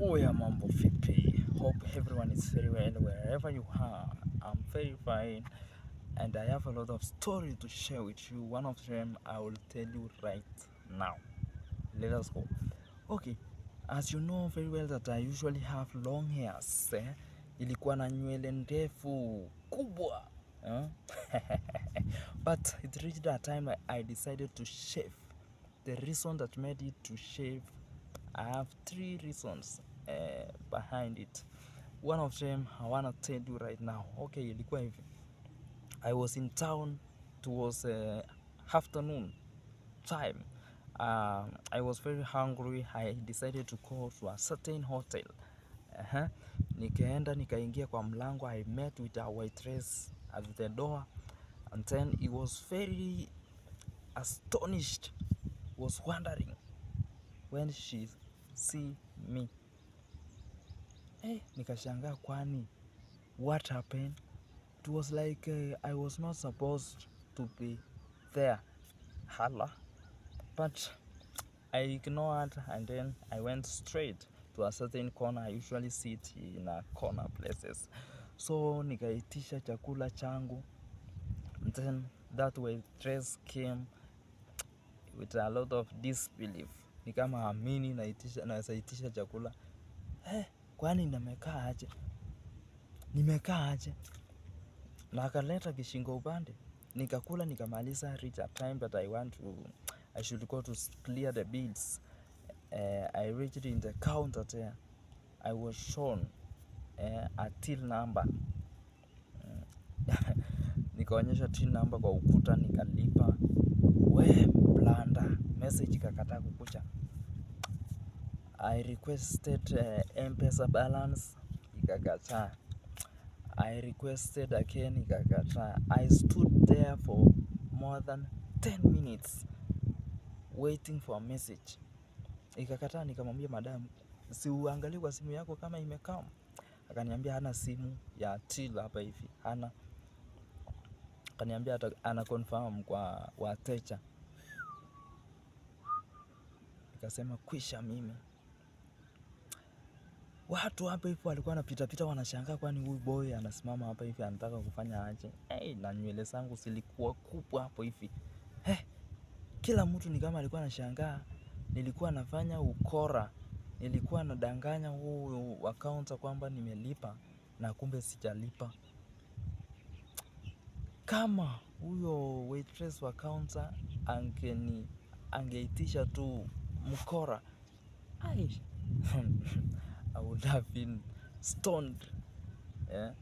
Oya, mambo vipi? Hope everyone is very well wherever you are. I'm very fine and I have a lot of story to share with you. One of them I will tell you right now. Let us go. Okay, as you know very well that I usually have long hairs, eh? Ilikuwa na nywele ndefu kubwa, eh? But it reached a time I decided to shave. The reason that made it to shave, I have three reasons behind it. One of them I wanna tell you right now. Okay, ilikuwa hivi. I was in town towards afternoon time. I was very hungry. I decided to go to a certain hotel. Nikaenda nikaingia kwa mlango. I met with a waitress at the door, and then he was very astonished, was wondering when she see me. Nikashangaa kwani what happened? It was like I was not supposed to be there. Hala. But I ignored and then I went straight to a certain corner. I usually sit in a corner places. So nikaitisha chakula changu. And then that waitress came with a lot of disbelief. Ni kama amini naweza itisha chakula. Kwani nimekaa aje? Nimekaa aje? Na akaleta kishingo upande. Nikakula nikamaliza, reach a time that I should go to clear the bills. I reached in the counter there. I was shown a till number. Nikaonyesha till number kwa ukuta nikalipa. We blanda, message ikakataa kukuja. I requested M-Pesa balance, ikakataa. I requested again, ikakataa. I stood there for more than 10 minutes waiting for a message. Ikakataa. Nikamwambia, "Madam, si uangalie kwa simu yako kama imekam?" Akaniambia hana simu ya till hapa hivi, hana. Akaniambia ana confirm kwa wateja. Nikasema kwisha mimi. Watu hapa hivi walikuwa wanapita pita wanashangaa, kwani huyu boy anasimama hapa hivi anataka kufanya aje? Hey, na nywele zangu zilikuwa kubwa hapo hivi. Hey, kila mtu ni kama alikuwa anashangaa. Nilikuwa nafanya ukora. Nilikuwa nadanganya huyu wa counter kwamba nimelipa na kumbe sijalipa. Kama huyo waitress wa counter angeitisha tu mkora, ai, I would have been stoned. Yeah.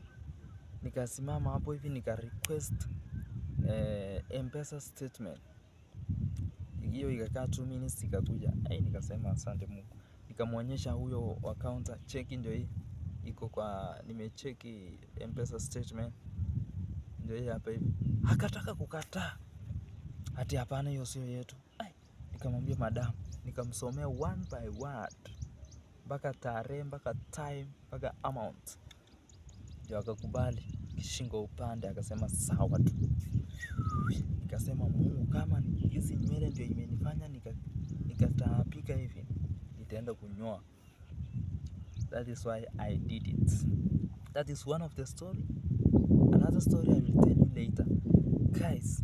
Nikasimama hapo hivi nika request M-Pesa statement. Hiyo ikakaa 2 minutes ikakuja. Ai, nikasema asante Mungu. Nikamwonyesha huyo wa counter, cheki ndio hii iko kwa, nimecheki M-Pesa statement ndio hii hapa hivi. Akataka kukataa, ati hapana, hiyo sio yetu. Ai, nikamwambia madam, nikamsomea one by word mpaka tarehe, mpaka time, mpaka amount, ndio akakubali kishingo upande, akasema sawa tu. Nikasema Mungu, kama ni hizi nywele ndio imenifanya nikataabika hivi, nitaenda kunyoa. That is why I did it. That is one of the story. Another story I will tell you later. Guys,